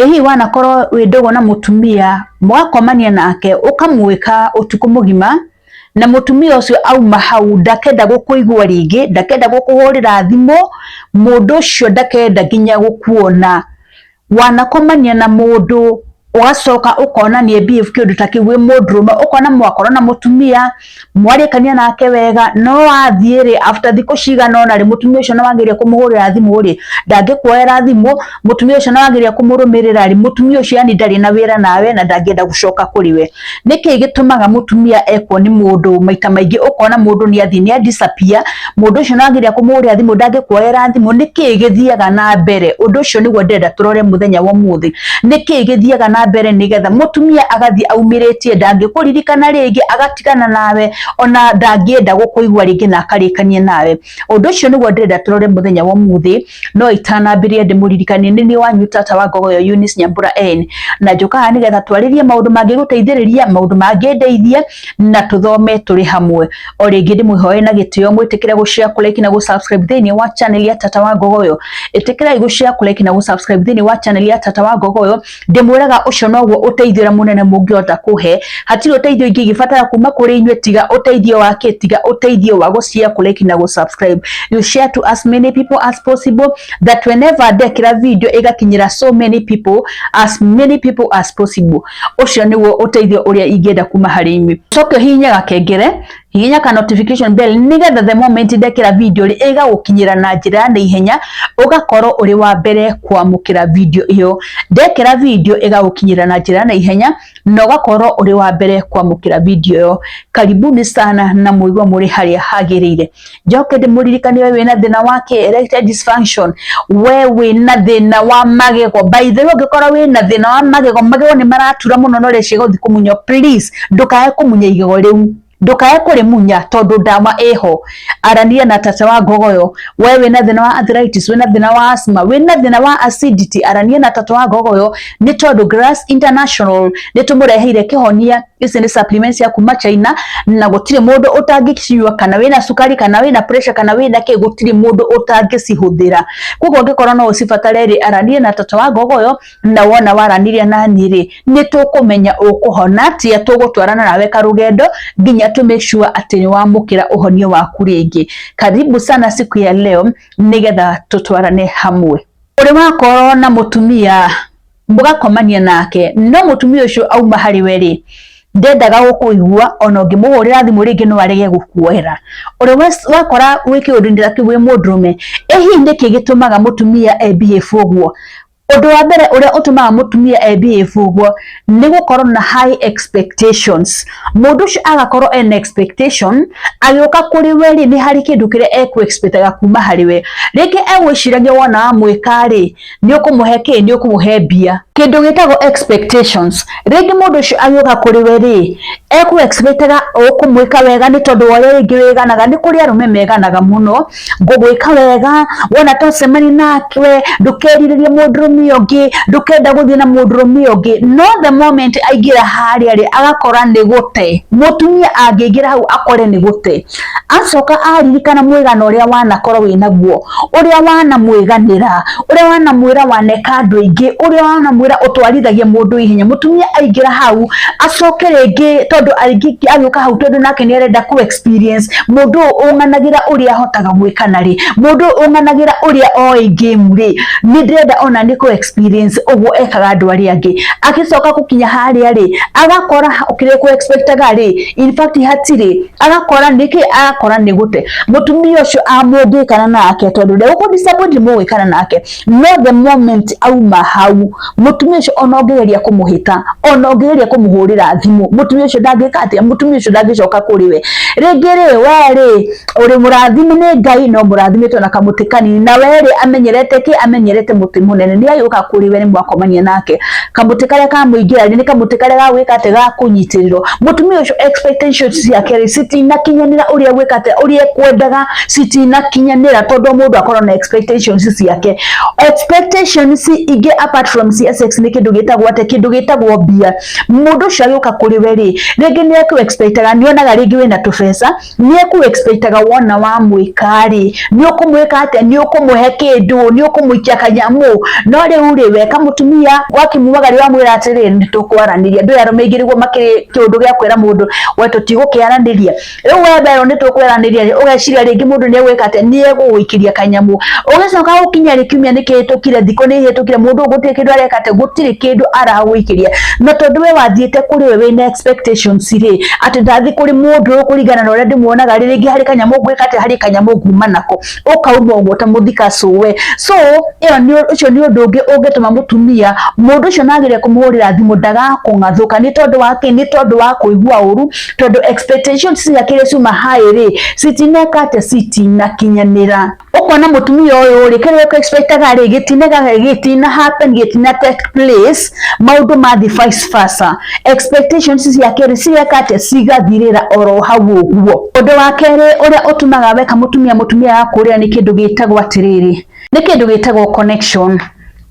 Ĩ hihi wanakorwo wĩ ndũgũ na mũtumia mũgakomania nake ũkamwĩka ũtukũ mũgima na mũtumia ũcio auma hau ndakenda gũkũigua rĩngĩ, ndakenda gũkũhũrĩra thimũ, mũndũ ũcio ndakenda nginya gũkuona. Wanakomania na mũndũ ũgacoka ũkona nĩ behave kĩũndũ ta kĩu wĩ mũndũrũme, ũkona mwakorwo na mũtumia mwarĩkania nake wega no wathiĩ rĩ, after thikũ cigana ũna rĩ, mũtumia ũcio nĩwageria kũmũhũrĩra thimũ rĩ, ndangĩkuoera thimũ, mũtumia ũcio nĩwageria kũmũrũmĩrĩra rĩ, mũtumia ũcio yani ndarĩ na wĩra nawe na ndangĩenda gũcoka kũrĩ we. Nĩkĩ gĩtũmaga mũtumia ekwo nĩ mũndũ maita maingĩ ũkona mũndũ nĩ athiĩ nĩ a disappear, mũndũ ũcio nĩwageria kũmũhũrĩra thimũ ndangĩkuoera thimũ, nĩkĩ gĩthiaga na mbere? Ũndũ ũcio nĩguo ndĩrenda tũrore mũthenya wa ũmũthĩ. Nĩkĩ gĩthiaga na mbere nĩgetha mũtumia agathiĩ aumĩrĩtie, ndangĩkũririkana rĩngĩ, agatigana nawe, ona ndangĩenda gũkũigua rĩngĩ na akarĩkania nawe. Ũndũ ũcio nĩguo ndĩrenda tũrore mũthenya wa ũmũthĩ, no itanambĩrĩria ndĩmũririkanie nĩ niĩ wanyu tata wa Ngogoyo Eunice Nyambura N, na njũkaga nĩgetha twarĩrie maũndũ mangĩgũteithĩrĩria, maũndũ mangĩndeithia na tũthome tũrĩ hamwe. O rĩngĩ ndĩmwĩhoe na gĩtĩo mwĩtĩkĩre gũ share, kũ like na gũ subscribe thĩinĩ wa channel ya tata wa Ngogoyo. Ĩtĩkĩrai gũ share, kũ like na gũ subscribe thĩinĩ wa channel ya tata wa Ngogoyo. Ndĩmwĩraga ũcio noguo ũteithio ũrĩa mũnene mũngĩhota kũhe. Hatirĩ ũteithio ingĩ ingĩbatara kuma kũrĩ inyuĩ tiga ũteithio wa kĩ? Tiga ũteithio wa gũ share, kũ like na gũ subscribe. You share to as many people as possible that whenever ndekĩra video ĩgakinyĩra so many people, as many people as possible. Ũcio nĩguo ũteithio ũrĩa ingĩenda kuma harĩ inyuĩ. Ũcoke ũhihinye gakengere, hihinya ka notification bell nĩgetha the moment ndekĩra video rĩ, ĩgagũkinyĩra na njĩra ya naihenya, ũgakorwo ũrĩ wa mbere kwamũkĩra video ĩyo. Ndekĩra video ĩgagũkinyĩra na njĩra ya naihenya na ũgakorwo ũrĩ wa mbere kwamũkĩra video ĩyo. Karibuni sana na mũigua mũrĩ harĩa hagĩrĩire. Njoke ndĩmũririkanie we wĩna thĩna wa kĩ? Erectile dysfunction, we wĩna thĩna wa magego. By the way, ũngĩkorwo wĩna thĩna wa magego, magego nĩ maratura mũno na ũreciria gũthiĩ kũmunywo, please ndũkae kũmunya igego rĩu, ndũkae kũrĩmunya tondũ ndawa ĩho. Arania na tata wa Ngogoyo. We wĩna thĩna wa arthritis, wĩna thĩna wa asthma, wĩna thĩna wa acidity, arania na tata wa Ngogoyo nĩ tondũ Grass International nĩ tũmũreheire kĩhonia. Ici nĩ supplements cia kuma China na gũtirĩ mũndũ ũtangĩcinyua, kana wĩna cukari, kana wĩna pressure, kana wĩna kĩ, gũtirĩ mũndũ ũtangĩcihũthĩra. Koguo ũngĩkorwo no ũcibatare rĩ, arania na tata wa Ngogoyo, na wona waranĩria nani rĩ, nĩ tũkũmenya ũkũhona atĩa, tũgũtwarana nawe karũgendo nginya tũ make sure atĩ nĩ wamũkĩra ũhonio waku rĩngĩ. Karibu sana siku ya leo nĩgetha tũtwarane hamwe. Ũrĩ wakorwo na mũtumia mũgakomania nake, no mũtumia ũcio auma harĩ we rĩ, ndendaga gũkũigua, ona ũngĩmũhũrĩra thimũ rĩngĩ no arege gũkuoera. Ũrĩ wakora wĩ kĩũndũ-inĩ ta kĩu wĩ mũndũrũme, ĩ hihi nĩkĩ gĩtũmaga mũtumia e behave ũguo? Ũndũ wa mbere ũrĩa ũtũmaga mũtumia e behave ũguo nĩ gũkorwo na high expectations. Mũndũ ũcio agakorwo ena expectation, agĩũka kũrĩ we rĩ, nĩ harĩ kĩndũ kĩrĩa ekũ expectaga kuma harĩ we. Rĩngĩ egwĩciragia wona wamwĩka rĩ, nĩ ũkũmũhe kĩ? Nĩ ũkũmũhe mbia. Kĩndũ gĩtagwo expectations. Rĩngĩ mũndũ ũcio agĩũka kũrĩ we rĩ, ekũ expectaga ũkũmwĩka wega nĩ tondũ wa ũrĩa rĩngĩ wĩganaga. Nĩ kũrĩ arũme meganaga mũno, ngũgwĩka wega, wona twacemania nake ndũkerirĩrie mũndũrũme ũngĩ, ndũkenda gũthiĩ na mũndũrũme ũngĩ. No the moment aingĩra harĩa rĩ, agakora nĩ gũte. Mũtumia angĩingĩra hau akore nĩ gũte, acoka aririkana mwĩgano ũrĩa wanakorwo wĩnaguo, ũrĩa wanamwĩganĩra, ũrĩa wanamwĩra waneka andũ aingĩ, ũrĩa wanamwĩra ũtwarithagia mũndũ ihenya. Mũtumia aingĩra hau acoke rĩngĩ, tondũ agĩũka hau tondũ nake nĩ arenda kũ experience mũndũ ũyũ ũng'anagĩra ũrĩa ahotaga gwĩkana rĩ, mũndũ ũyũ ũng'anagĩra ũrĩa oĩ game rĩ, nĩ ndĩrenda ona nĩ kũ experience ũguo ekaga andũ arĩa angĩ. Agĩcoka gũkinya harĩa rĩ, agakora kĩrĩa kũ expectaga rĩ, in fact hatirĩ, agakora nĩkĩ? Agakora nĩ gũte. Mũtumia ũcio amũngĩkana nake tondũ ndegũkũ disappoint mũgwĩkana nake, no the moment auma hau, mũtumia ũcio ona ũngĩgeria kũmũhĩta, ona ũngĩgeria kũmũhũrĩra thimũ, mũtumia ũcio ndangĩka atĩa? Mũtumia ũcio ndangĩcoka kũrĩ we rĩngĩ rĩ. We rĩ, ũrĩ mũrathime nĩ Ngai, no mũrathimĩtwo na kamũtĩ kanini, na we rĩ, amenyerete kĩ? Amenyerete mũtĩ mũnene. Nĩ agĩũka kũrĩ we, nĩ mwakomania nake, kamũtĩ karĩa kamũingĩra rĩ, nĩ kamũtĩ karĩa gagwĩka atĩa? Gakũnyitĩrĩrwo. Mũtumia ũcio expectations ciake rĩ, citinakinyanĩra ũrĩa gwĩka atĩa, ũrĩa ekwendaga citinakinyanĩra, tondũ mũndũ akorwo na expectations ciake. Expectations ingĩ apart from cia sex nĩ kĩndũ gĩtagwo atĩa? Kĩndũ gĩtagwo mbia. Mũndũ ũcio agĩũka kũrĩ we rĩ, rĩngĩ nĩ ekũ expectaga, nĩ onaga rĩngĩ wĩna tũbeca, nĩ ekũ expectaga wona wamwĩka rĩ, nĩ ũkũmwĩka atĩa? Nĩ ũkũmũhe kĩndũ, nĩ ũkũmũikia kanyamũ. No Rĩu rĩ, weka mũtumia wakĩmumagaria wamwĩra atĩrĩrĩ, nĩ tũkwaranĩria. Ndũĩ arũme aingĩ nĩguo makĩrĩ kĩũndũ gĩa kwĩra mũndũ we tũtigũkĩaranĩria. Rĩu we werwo nĩ tũkwaranĩria rĩ, ũgeciria rĩngĩ mũndũ nĩ egwĩka atĩa, nĩ egũgũikĩria kanyamũ. Ũgĩcoka gũkinya rĩ, kiumia nĩ kĩhĩtũkire, thikũ nĩ ihĩtũkire, mũndũ ũyũ gũtirĩ kĩndũ areka atĩa, gũtirĩ kĩndũ aragũikĩria. Na tondũ we wathiĩte kũrĩ we wĩna expectations rĩ, atĩ ndathiĩ kũrĩ mũndũ ũyũ kũringana na ũrĩa ndĩmuonaga rĩ, rĩngĩ harĩ kanyamũ ngwĩka atĩa, harĩ kanyamũ nguma nako, ũkauma ũguo ta mũthika cũwe. So ĩyo nĩ ũcio nĩ ũndũ ũngĩ ũngĩtũma mũtumia, mũndũ ũcio na ageria kũmũhũrĩra thimũ ndagakũng'athũka. Nĩ tondũ wa kĩ? Nĩ tondũ wa kũigua ũru, tondũ expectations ciake iria ciuma high rĩ, citineka atĩa, citinakinyanĩra. Ũkona mũtumia ũyũ rĩ, kĩrĩa ũkũ expectaga rĩ, gĩtina happen, gĩtina take place, maũndũ mathiĩ vice versa. Expectations ciake rĩ, cigeka atĩa, cigathirĩra oro hau ũguo. Ũndũ wa kerĩ ũrĩa ũtũmaga weka mũtumia mũtumia agakũrĩra nĩ kĩndũ gĩtagwo atĩrĩrĩ, nĩ kĩndũ gĩtagwo connection.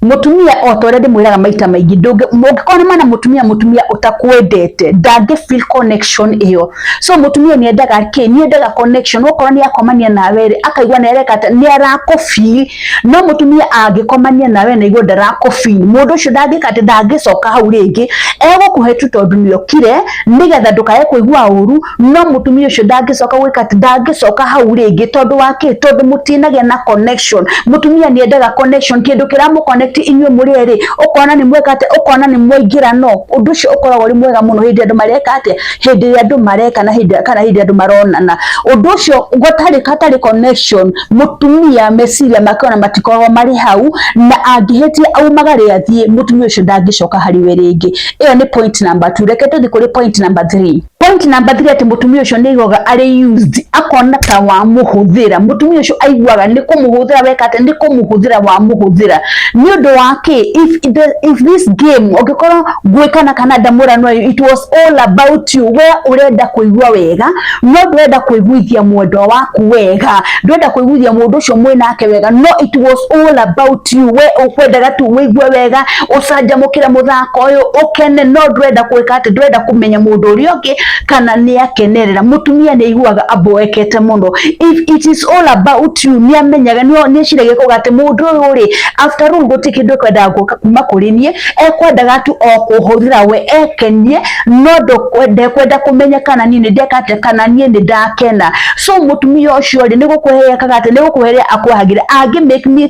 Mũtumia, o ta ũrĩa ndĩmwĩraga maita maingĩ, mũngĩkorwo na mũtumia mũtumia ũtakwendete, ndangĩ feel connection ĩyo. So mũtumia nĩ endaga kĩ? Nĩ endaga connection. Okorwo nĩ akomania nawe rĩ, akaigua nĩ areka atĩa, nĩ arakũ feel. No mũtumia angĩkomania nawe na igue ndarakũ feel, mũndũ ũcio ndangĩka atĩ, ndangĩcoka hau rĩngĩ. Egũkũhe tu tondũ nĩ okire nĩgetha ndũkae kũigua ũru, no mũtumia ũcio ndangĩcoka gwĩka atĩ, ndangĩcoka hau rĩngĩ. Tondũ wa kĩ? Tondũ mũtinagĩa na connection. Mũtumia nĩ endaga connection, kĩndũ kĩramũ connect inyuĩ mũrĩ erĩ, ũkona nĩ mweka atĩa, ũkona nĩ mwaingĩra. No ũndũ ũcio ũkoragwo ũrĩ mwega mũno hĩndĩ andũ mareka atĩa, hĩndĩ ĩrĩa andũ mareka na hĩndĩ kana hĩndĩ andũ maronana. Ũndũ ũcio gũtarĩ hatarĩ connection, mũtumia meciria make ona matikoragwo marĩ hau, na angĩhĩtia aumagare athiĩ, mũtumia ũcio ndangĩcoka harĩ we rĩngĩ. Ĩyo nĩ point number 2. Reke tũthiĩ kũrĩ point number 3. Point number 3, atĩ mũtumia ũcio nĩ aiguaga arĩ used, akona ta wamũhũthĩra. Mũtumia ũcio aiguaga nĩ kũmũhũthĩra weka atĩa, nĩ kũmũhũthĩra wamũhũthĩra. Nĩ ũndũ wa kĩ? If this game, ũngĩkorwo gwĩkana kana ndamũrano, it was all about you, we ũrenda kũigua wega, no ndũrenda kũiguithia mwendwa waku wega, ndũrenda kũiguithia mũndũ ũcio mwĩnake wega, no it was all about you. We ũkwendaga tu wĩigue wega, ũcanjamũkĩre mũthako ũyũ, ũkene, no ndũrenda gwĩka atĩ, ndũrenda kũmenya mũndũ ũrĩa ũngĩ kana nĩ akenerera. Mũtumia nĩ aiguaga aboekete mũno if it is all about you. Nĩ amenyaga, nĩ eciragia kuga atĩ mũndũ ũyũ rĩ, after all, gũtirĩ kĩndũ ekwendaga gũka kuma kũrĩ niĩ, ekwendaga tu o kũhũthĩra we ekenie, no ndekwenda kũmenya kana niĩ nĩ ndeka atĩa, kana niĩ nĩ ndakena. So mũtumia ũcio rĩ, nĩ gũkweheria ekaga atĩ, nĩ gũkweheria akwehagĩra. Angĩ make me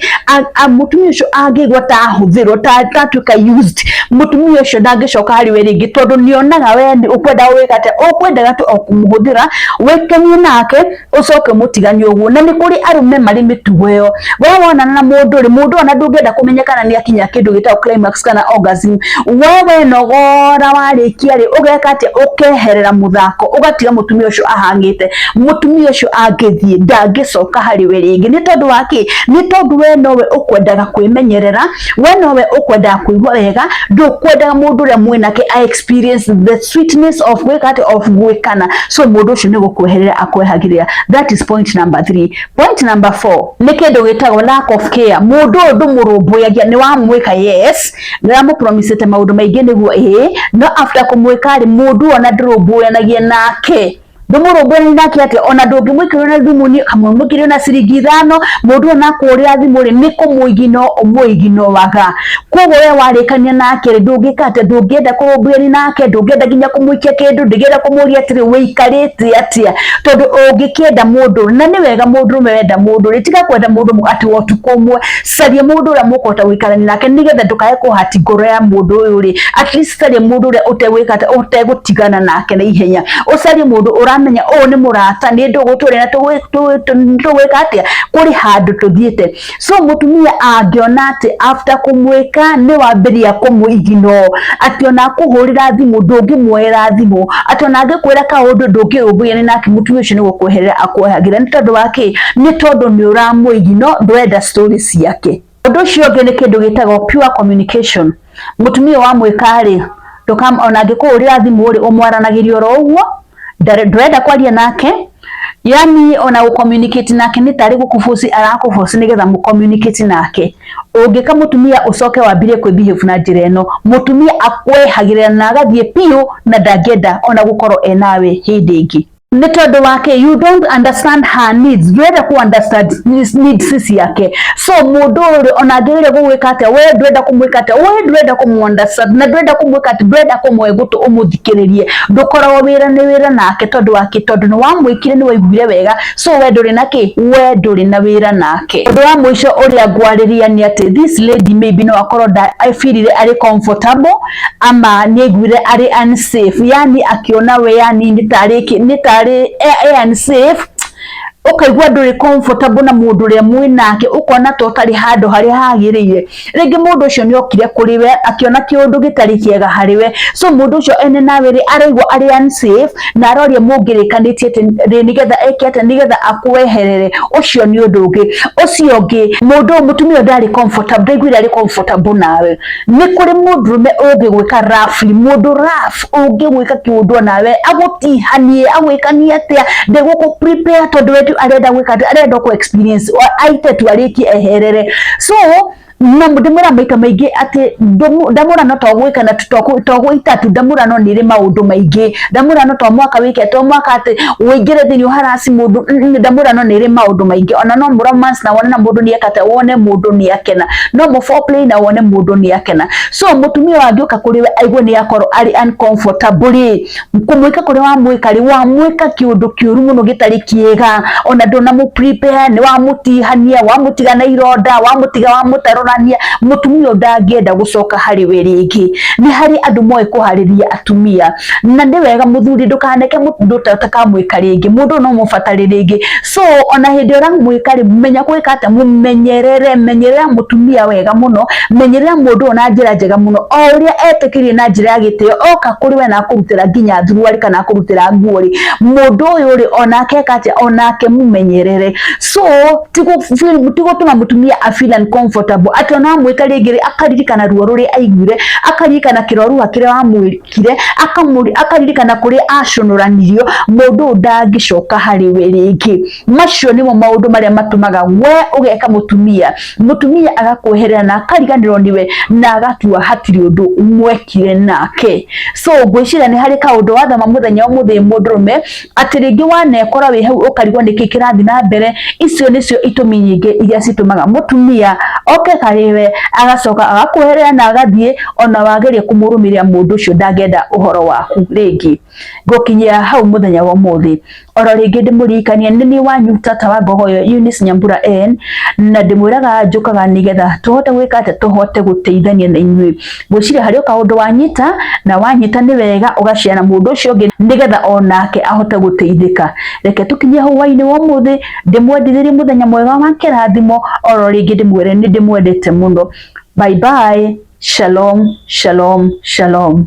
mũtumia ũcio angĩigua ta ahũthĩrwo, ta tatuĩka used, mũtumia ũcio ndangĩcoka harĩ we rĩngĩ, tondũ nĩonaga we ũkwenda gwĩka atĩa, ũkwendaga tu o kũmũhũthĩra wĩkenie nake, ũcoke mũtiganie ũguo. Na nĩ kũrĩ arũme marĩ mĩtugo ĩyo. We wonana na mũndũ rĩ, mũndũ ona ndũngĩenda kũmenya kana nĩ akinya kĩndũ gĩtagwo climax kana orgasm. We wenogora warĩkia rĩ, ũgeka atĩa? Ũkeherera mũthako, ũgatiga mũtumia ũcio ahang'ĩte. Mũtumia ũcio angĩthiĩ, ndangĩcoka harĩ we rĩngĩ. Nĩ tondũ wa kĩ? Nĩ tondũ we nowe ũkwendaga kwĩmenyerera, we nowe ũkwendaga kũigua wega, ndũkwendaga mũndũ ũrĩa mwĩnake a experience the sweetness of gwĩka atĩa, of gwĩkana. So mũndũ ũcio nĩ gũkweherera akwehagĩrĩra. That is point number 3. Point number 4 nĩ kĩndũ gĩtagwo lack of care. Mũndũ ũyũ ndũmũrũmbũyagia. Nĩ wamwĩka, yes, nĩ ũramũpromisĩte maũndũ maingĩ, nĩguo ĩĩ, no after kũmwĩka rĩ, mũndũ ona ndũrũmbũyanagia nake. Ndũmũrũmbũyanagia nake atĩa? Ona ndũngĩmwĩkĩrĩra na thimũ, kamũmwĩkĩrĩra na ciringi 5. Mũndũ ona akũhũrĩra thimũ rĩ, nĩ kũmũigino ũmũiginoaga. Koguo we warĩkania nake rĩ, ndũngĩka atĩa, ndũngĩenda kũrũmbũyania nake, ndũngĩenda nginya kũmũikia kĩndũ, ndũngĩenda kũmũria atĩrĩ, wĩikarĩte atĩa? Tondũ ũngĩkĩenda mũndũ, na nĩ wega mũndũrũme wenda mũndũ rĩ, tiga kwenda mũndũ atĩ wa ũtukũ ũmwe. Caria mũndũ ũrĩa mũkũhota gũikarania nake, nĩgetha ndũkae kũhati ngoro ya mũndũ ũyũ rĩ. At least caria mũndũ ũrĩa ũtegwĩka atĩa, ũtegũtigana nake na ihenya. Ũcarie mũndũ ũramenya ũyũ nĩ mũrata, nĩ ndũgũ tũrĩ na tũgwĩka atĩa, kũrĩ handũ tũthiĩte. So mũtumia angĩona atĩ after kũmwĩka nĩ wambĩrĩria kũmũignore, atĩ ona akũhũrĩra thimũ ndũngĩmuoera thimũ, atĩ ona angĩkwĩra kaũndũ ndũngĩrũmbũyania nake, mũtumia ũcio nĩ gũkweherera akwehagĩra. Nĩ tondũ wa kĩ? Nĩ tondũ nĩ ũramũignore, ndũrenda story ciake. Ũndũ ũcio ũngĩ nĩ kĩndũ gĩtagwo pure communication. Mũtumia wamwĩka rĩ, ona angĩkũhũrĩra thimũ rĩ, ũmwaranagĩria oro ũguo, ndũrenda kwaria nake, yani ona gũ communicate nake nĩ tarĩ gũkũforce arakũforce nĩgetha mũ communicate nake. Ũngĩka mũtumia ũcoke wambirie kwĩ behave na njĩra ĩno, mũtumia akwehagĩrĩra na agathiĩ biũ, na ndangĩenda ona gũkorwo e nawe hĩndĩ ĩngĩ. Nĩ tondũ wake you don't understand her needs, ndũrenda ku understand needs ciake. So mũndũ ũyũ ona angĩgeria gũgwĩka atĩa, we ndũrenda kũmwĩka atĩa, we ndũrenda kũmũ understand na ndũrenda kũmwĩka atĩ, ndũrenda kũmũhe gũtũ ũmũthikĩrĩrie. Ndũkoragwo wĩra nĩ wĩra nake tondũ wake, tondũ nĩ wamwĩkire, nĩ waiguire wega, so we ndũrĩ na kĩ, we ndũrĩ na wĩra nake. Ũndũ wa mũico ũrĩa ngwarĩria nĩ atĩ this lady maybe no akorwo feelire arĩ comfortable ama nĩ aiguire arĩ unsafe, yani akiona we yani nĩ tarĩ e unsafe, ũkaigua ndũrĩ comfortable na mũndũ ũrĩa mwĩ nake, ũkona ta ũtarĩ handũ harĩa hagĩrĩire. Rĩngĩ mũndũ ũcio nĩ okire kũrĩ we akĩona kĩũndũ gĩtarĩ kĩega harĩ we, so mũndũ ũcio ene nawe rĩ araigua arĩ unsafe na aroria mũngĩrĩkanĩtie atĩ nĩgetha eke atĩa nĩgetha akweherere. Ũcio nĩ ũndũ ũngĩ. Ũcio ũngĩ, mũndũ ũyũ mũtumia ũyũ ndarĩ comfortable, ndaiguire arĩ comfortable nawe. Nĩ kũrĩ mũndũrũme ũngĩgwĩka roughly, mũndũ rough ũngĩgwĩka kĩũndũ onawe agũtihanie, agwĩkanie atĩa, ndegũkũ prepare tondũ we arenda gwĩka atĩa, arenda kũ experience aite tu arĩkie eherere. So na ndĩmwĩra maita maingĩ atĩ ndamũrano to gwĩka na to gwĩta tu, ndamũrano nĩ ĩrĩ maũndũ maingĩ. Ndamũrano to mwaka wĩke, to mwaka atĩ ũingĩre thĩinĩ ũharaci mũndũ. Ndamũrano nĩ ĩrĩ maũndũ maingĩ. Ona no romance na wone na mũndũ nĩ eka atĩa, wone mũndũ nĩ akena, no mũ foreplay na wone mũndũ nĩ akena. So mũtumia angĩũka kũrĩ we aigue nĩ akorwo arĩ uncomfortable rĩ, kũmwĩka kũrĩa wamwĩka rĩ, wamwĩka kĩũndũ kĩũru mũno gĩtarĩ kĩega, ona ndũnamũ prepare, nĩ wamũtihania, wamũtiga na ironda, wamũtiga wamũtarũrania, mũtumia ũyũ ndangĩenda gũcoka harĩ we rĩngĩ. Nĩ harĩ andũ moĩ kũharĩria atumia, na nĩ wega mũthuri ndũkaneke mũndũ ũtakamwĩka rĩngĩ, mũndũ no mũbatare rĩngĩ. So ona hĩndĩ ĩrĩa ũramwĩka rĩ, menya gwĩka atĩa, mũmenyerere, menyerera mũtumia wega mũno, menyerera mũndũ ũyũ na njĩra njega mũno, o ũrĩa etĩkĩrie na njĩra ya gĩtĩo oka kũrĩ we na akũrutĩra nginya thuruarĩ kana akũrutĩra nguo rĩ, mũndũ ũyũ rĩ onake eka atĩa, onake mũmenyerere. So ti gũtũma mũtumia a feel uncomfortable atĩ ona amwĩka rĩngĩ rĩ, akaririkana ruo rũrĩa aiguire, akaririkana kĩroruha kĩrĩa wamwĩkire, akaririkana kũrĩa acũnũranirio, mũndũ ũyũ ndangĩcoka harĩ we rĩngĩ. Macio nĩmo maũndũ marĩa matũmaga we ũgeka mũtumia, mũtumia agakweherera na akariganĩrwo nĩwe na agatua hatirĩ ũndũ mwekire nake. So ngwĩciria nĩ harĩ kaũndũ wathoma mũthenya ũmũthĩ mũndũrũme, atĩ rĩngĩ wanekora wĩ hau ũkarigwo nĩkĩ kĩrathiĩ na mbere. Icio nĩcio itũmi nyingĩ iria citũmaga mũtumia oke harĩ we agacoka agakweherera na agathiĩ, ona wageria kũmũrũmĩrĩra mũndũ ũcio ndangĩenda ũhoro waku rĩngĩ. Ngũkinyia hau mũthenya wa ũmũthĩ. Oro rĩngĩ ndĩmũririkanie nĩ niĩ wanyu tata wa Ngogoyo Eunice Nyambura N, na ndĩmwĩraga njũkaga nĩgetha tũhote gwĩka atĩa, tũhote gũteithania na inyuĩ. Ngwĩciria harĩ o kaũndũ wanyita, na wanyita nĩ wega ũgashare na mũndũ ũcio ũngĩ nĩgetha onake ahote gũteithĩka. Reke tũkinyie hau hwaĩ-inĩ wa ũmũthĩ, ndĩmwendithĩrie mũthenya mwega wa kĩrathimo, oro rĩngĩ ndĩmwĩre nĩ ndĩmwendete mũno. Bye bye, shalom, shalom, shalom.